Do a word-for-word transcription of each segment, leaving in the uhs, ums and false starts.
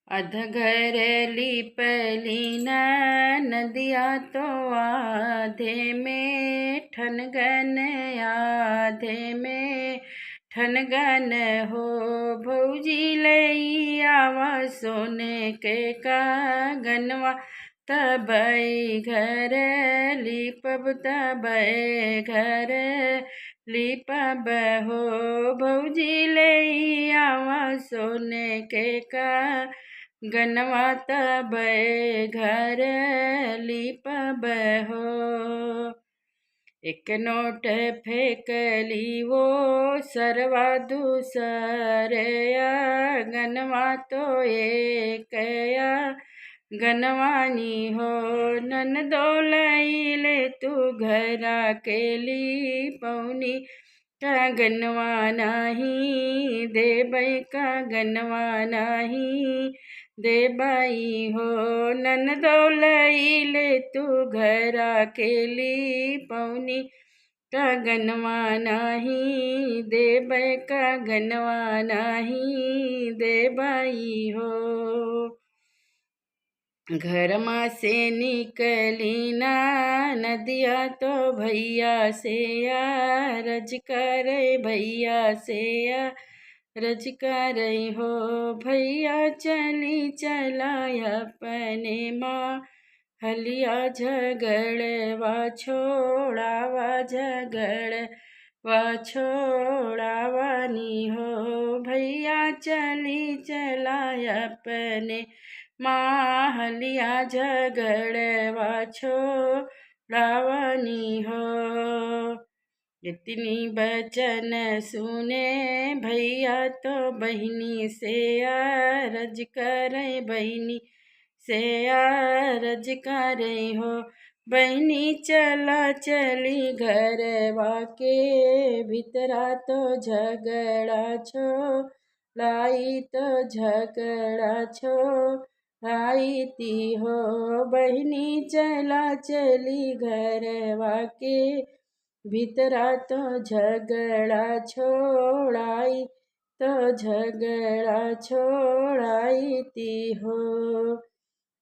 अध घर लीपलीना नदिया तो आधे में, ठनगन आधे में, ठनगन हो भौजी लई आवा सोने के कागनवा, तबै घर लीपब, तबै घर लीपब हो भौजी लई आवा सोने के कागनवा, तबै घर लीपब हो। एक नोट फेंकली वो सरवा दूसर आंगनवा तो एक आंगनवा नी हो, ननदो लई ले तू घरा के लीपौनी, कागनवा नाही देबै, कागनवा नाही देबै हो, ननदो लई ले तू घरा के लीपौनी, कागनवा नाही देबै, कागनवा नाही देबै हो। घर मा से निकली ना नदिया तो भैया से आरज करे, भैया से आरज करे हो, भैया चली चला अपने माँ हलिया झगड़वा छोड़ावा, झगड़वा छोड़ावा नी हो, भैया चली चला अपने माँ हलिया झगड़वा छोड़ावा नी हो। इतनी बचन सुने भैया तो बहिनी से आरज करे, बहिनी से आरज करे हो, बहिनी चला चली घरवा के भितरा तो झगड़ा छोड़ाई, तो झगड़ा छोड़ाई ती हो, बहिनी चला चली घरवा के भितरा तो झगड़ा छोड़ाई, तो झगड़ा छोड़ाई ती हो।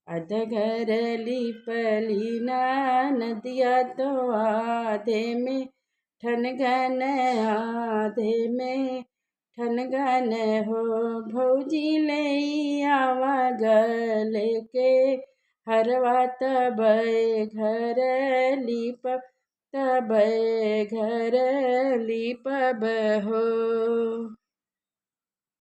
अध घर लीपली ना नदिया तो आधे में, ठनगन आधे में, ठनगन हो भौजी लई आवा गले के हरवा, तबै घर लीपब, तबै घर लीपब हो।